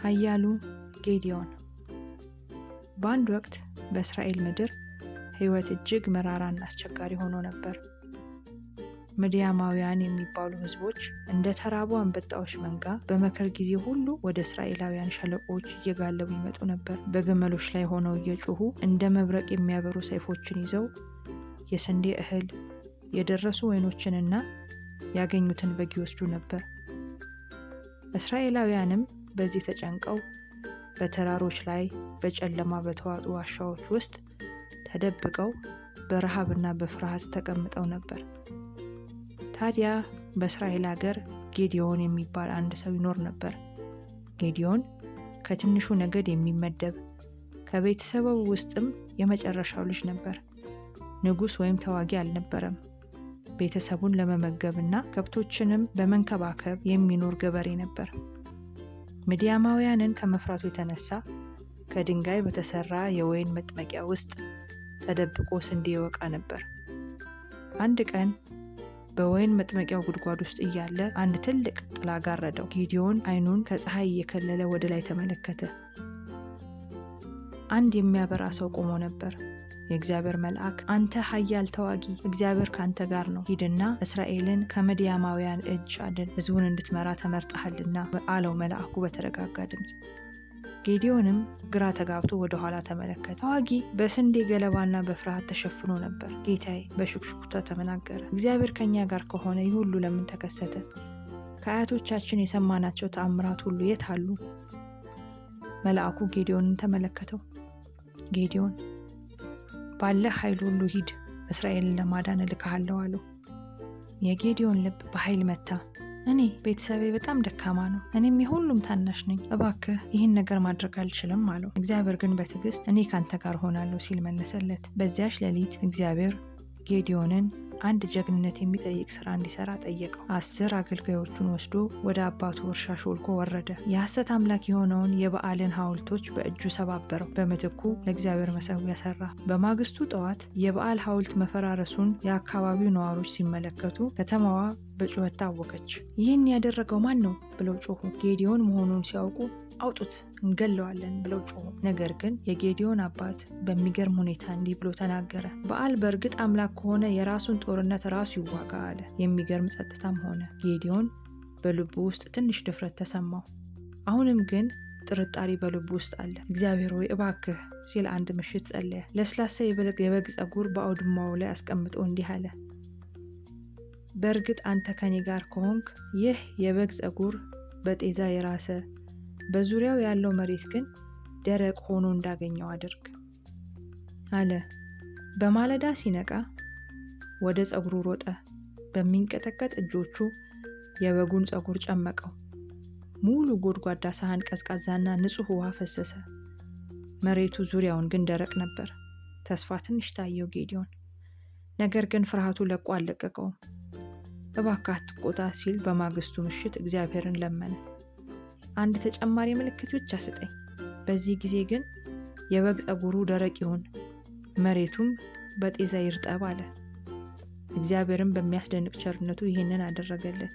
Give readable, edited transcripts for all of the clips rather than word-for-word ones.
ኃያሉ ጌዲዮን። በአንድ ወቅት በእስራኤል ምድር ሕይወት እጅግ መራራና አስቸጋሪ ሆኖ ነበር። ምድያማውያን የሚባሉ ሕዝቦች እንደ ተራቡ አንበጣዎች መንጋ በመከር ጊዜ ሁሉ ወደ እስራኤላውያን ሸለቆዎች እየጋለቡ ይመጡ ነበር። በግመሎች ላይ ሆነው እየጮሁ፣ እንደ መብረቅ የሚያበሩ ሰይፎችን ይዘው የስንዴ እህል፣ የደረሱ ወይኖችንና ያገኙትን በግ ይወስዱ ነበር። እስራኤላውያንም በዚህ ተጨንቀው በተራሮች ላይ በጨለማ በተዋጡ ዋሻዎች ውስጥ ተደብቀው በረሃብና በፍርሃት ተቀምጠው ነበር። ታዲያ በእስራኤል ሀገር ጌዲዮን የሚባል አንድ ሰው ይኖር ነበር። ጌዲዮን ከትንሹ ነገድ የሚመደብ፣ ከቤተሰቡ ውስጥም የመጨረሻው ልጅ ነበር። ንጉሥ ወይም ተዋጊ አልነበረም። ቤተሰቡን ለመመገብና ከብቶችንም በመንከባከብ የሚኖር ገበሬ ነበር። ምድያማውያንን ከመፍራቱ የተነሳ ከድንጋይ በተሰራ የወይን መጥመቂያ ውስጥ ተደብቆ ስንዴ ይወቃ ነበር። አንድ ቀን በወይን መጥመቂያው ጉድጓድ ውስጥ እያለ አንድ ትልቅ ጥላ ጋረደው። ጌዲዮን ዓይኑን ከፀሐይ እየከለለ ወደ ላይ ተመለከተ። አንድ የሚያበራ ሰው ቆሞ ነበር። የእግዚአብሔር መልአክ፣ "አንተ ኃያል ተዋጊ፣ እግዚአብሔር ካንተ ጋር ነው። ሂድና እስራኤልን ከምድያማውያን እጅ አድን፣ ሕዝቡን እንድትመራ ተመርጠሃልና" አለው መልአኩ በተረጋጋ ድምፅ። ጌዲዮንም ግራ ተጋብቶ ወደ ኋላ ተመለከተ። ተዋጊ በስንዴ ገለባና በፍርሃት ተሸፍኖ ነበር። "ጌታዬ፣" በሹክሹክታ ተናገረ፣ "እግዚአብሔር ከእኛ ጋር ከሆነ ይህ ሁሉ ለምን ተከሰተ? ከአያቶቻችን የሰማናቸው ተአምራት ሁሉ የት አሉ?" መልአኩ ጌዲዮንን ተመለከተው። "ጌዲዮን፣ ባለህ ኃይል ሁሉ ሂድ፣ እስራኤልን ለማዳን እልክሃለሁ" አለው። የጌዲዮን ልብ በኃይል መታ። "እኔ ቤተሰቤ በጣም ደካማ ነው፣ እኔም የሁሉም ታናሽ ነኝ። እባክህ፣ ይህን ነገር ማድረግ አልችልም" አለው። እግዚአብሔር ግን በትዕግስት "እኔ ካንተ ጋር እሆናለሁ" ሲል መለሰለት። በዚያች ሌሊት እግዚአብሔር ጌዲዮንን አንድ ጀግንነት የሚጠይቅ ስራ እንዲሰራ ጠየቀው። 10 አገልጋዮቹን ወስዶ ወደ አባቱ እርሻ ሾልኮ ወረደ። የሐሰት አምላክ የሆነውን የበዓልን ሐውልቶች በእጁ ሰባበረው። በምትኩ ለእግዚአብሔር መሠዊያ ሰራ። በማግስቱ ጠዋት የበዓል ሐውልት መፈራረሱን የአካባቢው ነዋሪዎች ሲመለከቱ ከተማዋ በጩኸት ታወከች። "ይህን ያደረገው ማን ነው?" ብለው ጮሁ። ጌዲዮን መሆኑን ሲያውቁ "አውጡት፣ እንገለዋለን" ብለው ጮሁ። ነገር ግን የጌዲዮን አባት በሚገርም ሁኔታ እንዲህ ብሎ ተናገረ። "በዓል በእርግጥ አምላክ ከሆነ የራሱን ጦርነት ራሱ ይዋጋ" አለ። የሚገርም ጸጥታም ሆነ። ጌዲዮን በልቡ ውስጥ ትንሽ ድፍረት ተሰማው። አሁንም ግን ጥርጣሬ በልቡ ውስጥ አለ። "እግዚአብሔር ሆይ፣ እባክህ" ሲል አንድ ምሽት ጸለየ። ለስላሳ የበግ ፀጉር በአውድማው ላይ አስቀምጦ እንዲህ አለ። "በእርግጥ አንተ ከኔ ጋር ከሆንክ ይህ የበግ ፀጉር በጤዛ የራሰ፣ በዙሪያው ያለው መሬት ግን ደረቅ ሆኖ እንዳገኘው አድርግ" አለ። በማለዳ ሲነቃ ወደ ፀጉሩ ሮጠ። በሚንቀጠቀጥ እጆቹ የበጉን ፀጉር ጨመቀው። ሙሉ ጎድጓዳ ሳህን ቀዝቃዛና ንጹሕ ውሃ ፈሰሰ። መሬቱ ዙሪያውን ግን ደረቅ ነበር። ተስፋ ትንሽ ታየው ጌዲዮን። ነገር ግን ፍርሃቱ ለቆ አልለቀቀውም። "እባክህ አትቆጣ" ሲል በማግስቱ ምሽት እግዚአብሔርን ለመነ። "አንድ ተጨማሪ ምልክት ብቻ ስጠኝ። በዚህ ጊዜ ግን የበግ ፀጉሩ ደረቅ ይሁን፣ መሬቱም በጤዛ ይርጠብ" አለ። እግዚአብሔርም በሚያስደንቅ ቸርነቱ ይህንን አደረገለት።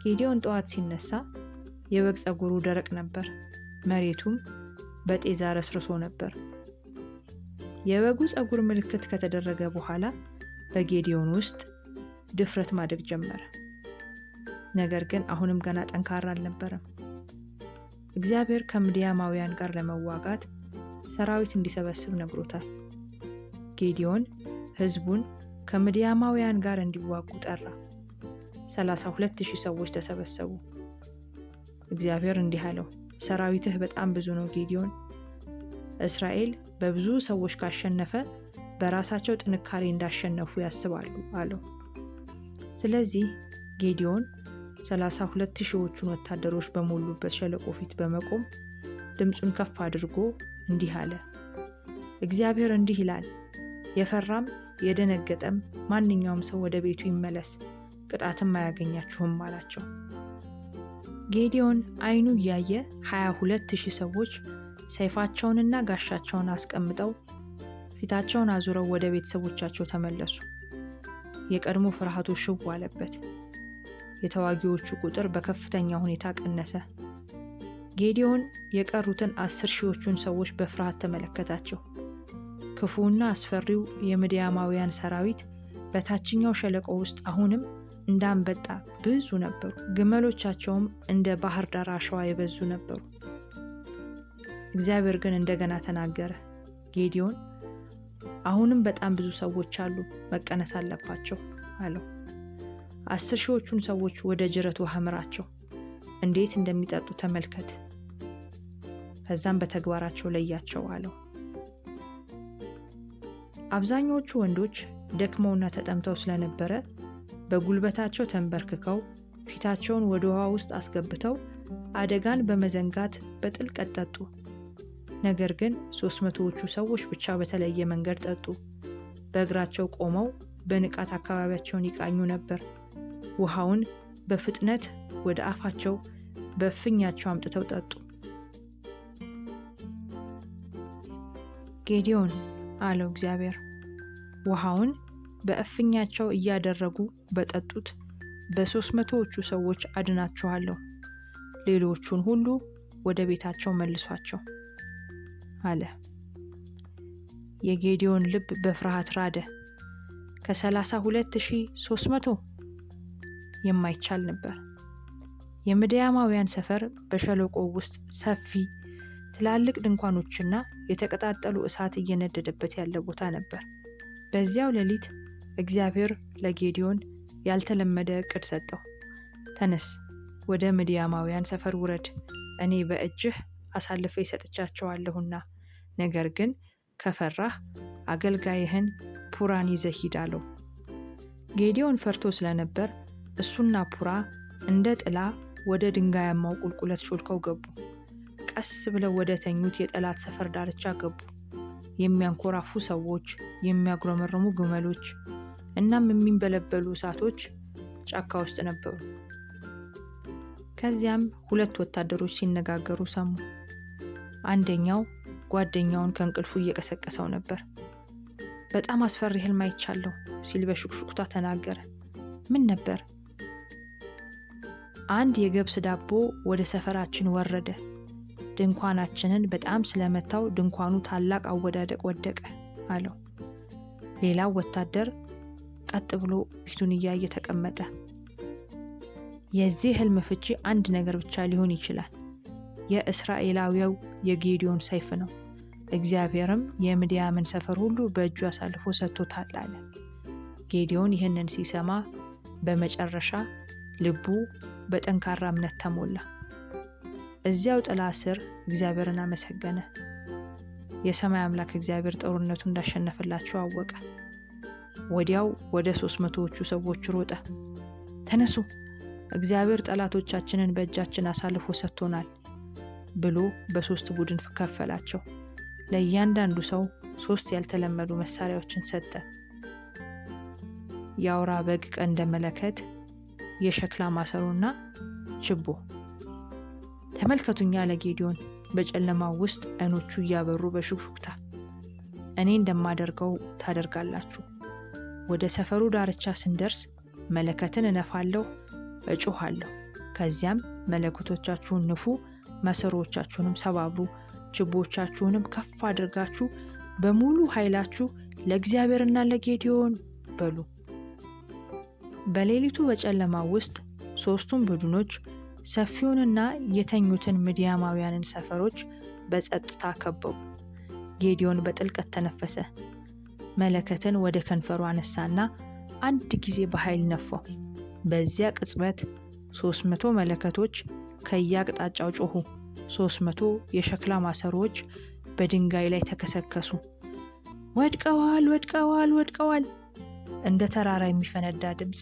ጌዲዮን ጠዋት ሲነሳ የበግ ፀጉሩ ደረቅ ነበር፣ መሬቱም በጤዛ ረስርሶ ነበር። የበጉ ፀጉር ምልክት ከተደረገ በኋላ በጌዲዮን ውስጥ ድፍረት ማደግ ጀመረ። ነገር ግን አሁንም ገና ጠንካራ አልነበረም። እግዚአብሔር ከምድያማውያን ጋር ለመዋጋት ሰራዊት እንዲሰበስብ ነግሮታል። ጌዲዮን ሕዝቡን ከምድያማውያን ጋር እንዲዋጉ ጠራ። 32,000 ሰዎች ተሰበሰቡ። እግዚአብሔር እንዲህ አለው፣ "ሰራዊትህ በጣም ብዙ ነው ጌዲዮን። እስራኤል በብዙ ሰዎች ካሸነፈ በራሳቸው ጥንካሬ እንዳሸነፉ ያስባሉ" አለው። ስለዚህ ጌዲዮን 32 ሺዎቹን ወታደሮች በሞሉበት ሸለቆ ፊት በመቆም ድምፁን ከፍ አድርጎ እንዲህ አለ፣ "እግዚአብሔር እንዲህ ይላል፣ የፈራም የደነገጠም ማንኛውም ሰው ወደ ቤቱ ይመለስ፣ ቅጣትም አያገኛችሁም" አላቸው። ጌዲዮን አይኑ እያየ 22,000 ሰዎች ሰይፋቸውንና ጋሻቸውን አስቀምጠው ፊታቸውን አዙረው ወደ ቤተሰቦቻቸው ተመለሱ። የቀድሞ ፍርሃቱ ሽው አለበት። የተዋጊዎቹ ቁጥር በከፍተኛ ሁኔታ ቀነሰ። ጌዲዮን የቀሩትን 10 ሺዎቹን ሰዎች በፍርሃት ተመለከታቸው። ክፉና አስፈሪው የምድያማውያን ሰራዊት በታችኛው ሸለቆ ውስጥ አሁንም እንደ አንበጣ ብዙ ነበሩ። ግመሎቻቸውም እንደ ባህር ዳር አሸዋ የበዙ ነበሩ። እግዚአብሔር ግን እንደገና ተናገረ። ጌዲዮን፣ አሁንም በጣም ብዙ ሰዎች አሉ፣ መቀነስ አለባቸው አለው። 10 ሺዎቹን ሰዎች ወደ ጅረት ውሃ ምራቸው፣ እንዴት እንደሚጠጡ ተመልከት፣ ከዛም በተግባራቸው ለያቸው አለው። አብዛኛዎቹ ወንዶች ደክመውና ተጠምተው ስለነበረ በጉልበታቸው ተንበርክከው ፊታቸውን ወደ ውሃ ውስጥ አስገብተው አደጋን በመዘንጋት በጥልቀት ጠጡ። ነገር ግን 300ዎቹ ሰዎች ብቻ በተለየ መንገድ ጠጡ። በእግራቸው ቆመው በንቃት አካባቢያቸውን ይቃኙ ነበር። ውሃውን በፍጥነት ወደ አፋቸው በእፍኛቸው አምጥተው ጠጡ። ጌዲዮን፣ አለው እግዚአብሔር፣ ውሃውን በእፍኛቸው እያደረጉ በጠጡት በ300ዎቹ ሰዎች አድናችኋለሁ። ሌሎቹን ሁሉ ወደ ቤታቸው መልሷቸው አለ። የጌዲዮን ልብ በፍርሃት ራደ። ከ32,300 የማይቻል ነበር። የምድያማውያን ሰፈር በሸለቆው ውስጥ ሰፊ ትላልቅ ድንኳኖችና የተቀጣጠሉ እሳት እየነደደበት ያለ ቦታ ነበር። በዚያው ሌሊት እግዚአብሔር ለጌዲዮን ያልተለመደ እቅድ ሰጠው። ተነስ፣ ወደ ምድያማውያን ሰፈር ውረድ፣ እኔ በእጅህ አሳልፌ ሰጥቻቸዋለሁና፣ ነገር ግን ከፈራህ አገልጋይህን ፑራን ይዘህ ሂድ አለው። ጌዲዮን ፈርቶ ስለነበር እሱና ፑራ እንደ ጥላ ወደ ድንጋያማው ቁልቁለት ሾልከው ገቡ። ቀስ ብለው ወደ ተኙት የጠላት ሰፈር ዳርቻ ገቡ። የሚያንኮራፉ ሰዎች፣ የሚያጉረመርሙ ግመሎች እናም የሚንበለበሉ እሳቶች ጫካ ውስጥ ነበሩ። ከዚያም ሁለት ወታደሮች ሲነጋገሩ ሰሙ። አንደኛው ጓደኛውን ከእንቅልፉ እየቀሰቀሰው ነበር። በጣም አስፈሪ ህልም አይቻለሁ ሲል በሹክሹክታ ተናገረ። ምን ነበር? አንድ የገብስ ዳቦ ወደ ሰፈራችን ወረደ። ድንኳናችንን በጣም ስለመታው ድንኳኑ ታላቅ አወዳደቅ ወደቀ አለው። ሌላው ወታደር ቀጥ ብሎ ፊቱን እያየ ተቀመጠ። የዚህ ህልም ፍቺ አንድ ነገር ብቻ ሊሆን ይችላል። የእስራኤላዊው የጌዲዮን ሰይፍ ነው። እግዚአብሔርም የምድያምን ሰፈር ሁሉ በእጁ አሳልፎ ሰጥቶታል አለ። ጌዲዮን ይህንን ሲሰማ በመጨረሻ ልቡ በጠንካራ እምነት ተሞላ። እዚያው ጥላ ስር እግዚአብሔርን አመሰገነ። የሰማይ አምላክ እግዚአብሔር ጦርነቱ እንዳሸነፈላቸው አወቀ። ወዲያው ወደ 300ዎቹ ሰዎች ሮጠ። ተነሱ፣ እግዚአብሔር ጠላቶቻችንን በእጃችን አሳልፎ ሰጥቶናል ብሎ በሶስት ቡድን ከፈላቸው። ለእያንዳንዱ ሰው ሶስት ያልተለመዱ መሳሪያዎችን ሰጠ። የአውራ በግ ቀንደ መለከት፣ የሸክላ ማሰሮና ችቦ። ተመልከቱኝ አለ ጌዲዮን በጨለማው ውስጥ አይኖቹ እያበሩ በሹክሹክታ። እኔ እንደማደርገው ታደርጋላችሁ። ወደ ሰፈሩ ዳርቻ ስንደርስ መለከትን እነፋለሁ፣ እጮኻለሁ። ከዚያም መለከቶቻችሁን ንፉ፣ ማሰሮዎቻችሁንም ሰባብሩ፣ ችቦቻችሁንም ከፍ አድርጋችሁ በሙሉ ኃይላችሁ ለእግዚአብሔርና ለጌዲዮን በሉ። በሌሊቱ በጨለማው ውስጥ ሦስቱም ቡድኖች ሰፊውንና የተኙትን ምድያማውያንን ሰፈሮች በጸጥታ ከበቡ። ጌዲዮን በጥልቀት ተነፈሰ። መለከትን ወደ ከንፈሩ አነሳና አንድ ጊዜ በኃይል ነፋው። በዚያ ቅጽበት 300 መለከቶች ከየአቅጣጫው ጮኹ። 300 የሸክላ ማሰሮዎች በድንጋይ ላይ ተከሰከሱ። ወድቀዋል፣ ወድቀዋል፣ ወድቀዋል! እንደ ተራራ የሚፈነዳ ድምፅ።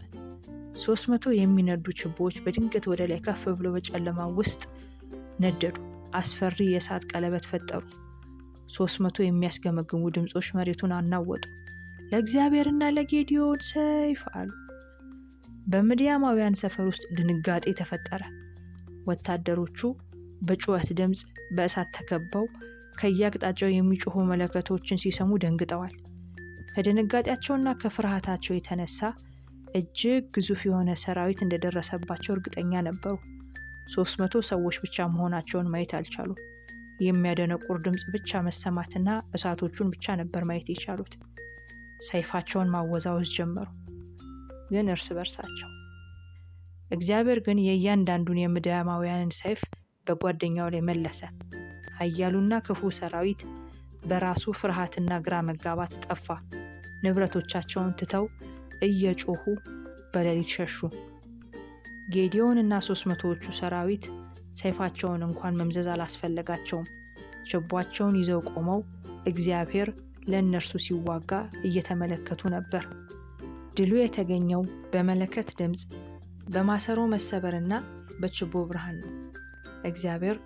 300 የሚነዱ ችቦዎች በድንገት ወደ ላይ ከፍ ብሎ በጨለማ ውስጥ ነደዱ። አስፈሪ የእሳት ቀለበት ፈጠሩ። 300 የሚያስገመግሙ ድምፆች መሬቱን አናወጡ። ለእግዚአብሔርና ለጌዲዮን ሰይፍ አሉ። በምድያማውያን ሰፈር ውስጥ ድንጋጤ ተፈጠረ። ወታደሮቹ በጩኸት ድምፅ በእሳት ተከበው ከየአቅጣጫው የሚጮኹ መለከቶችን ሲሰሙ ደንግጠዋል። ከድንጋጤያቸውና ከፍርሃታቸው የተነሳ እጅግ ግዙፍ የሆነ ሰራዊት እንደደረሰባቸው እርግጠኛ ነበሩ። 300 ሰዎች ብቻ መሆናቸውን ማየት አልቻሉም። የሚያደነቁር ድምፅ ብቻ መሰማትና እሳቶቹን ብቻ ነበር ማየት የቻሉት። ሰይፋቸውን ማወዛወዝ ጀመሩ፣ ግን እርስ በርሳቸው። እግዚአብሔር ግን የእያንዳንዱን የምድያማውያንን ሰይፍ በጓደኛው ላይ መለሰ። ኃያሉና ክፉ ሰራዊት በራሱ ፍርሃትና ግራ መጋባት ጠፋ። ንብረቶቻቸውን ትተው እየጮሁ በሌሊት ሸሹ። ጌዲዮን እና 300ዎቹ ሰራዊት ሰይፋቸውን እንኳን መምዘዝ አላስፈለጋቸውም። ችቧቸውን ይዘው ቆመው እግዚአብሔር ለእነርሱ ሲዋጋ እየተመለከቱ ነበር። ድሉ የተገኘው በመለከት ድምፅ፣ በማሰሮ መሰበርና በችቦ ብርሃን ነው። እግዚአብሔር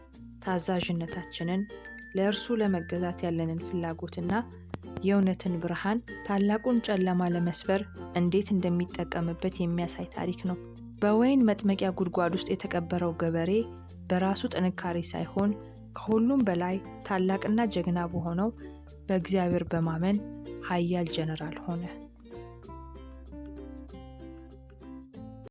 ታዛዥነታችንን፣ ለእርሱ ለመገዛት ያለንን ፍላጎትና የእውነትን ብርሃን ታላቁን ጨለማ ለመስበር እንዴት እንደሚጠቀምበት የሚያሳይ ታሪክ ነው። በወይን መጥመቂያ ጉድጓድ ውስጥ የተቀበረው ገበሬ በራሱ ጥንካሬ ሳይሆን ከሁሉም በላይ ታላቅና ጀግና በሆነው በእግዚአብሔር በማመን ኃያል ጀነራል ሆነ።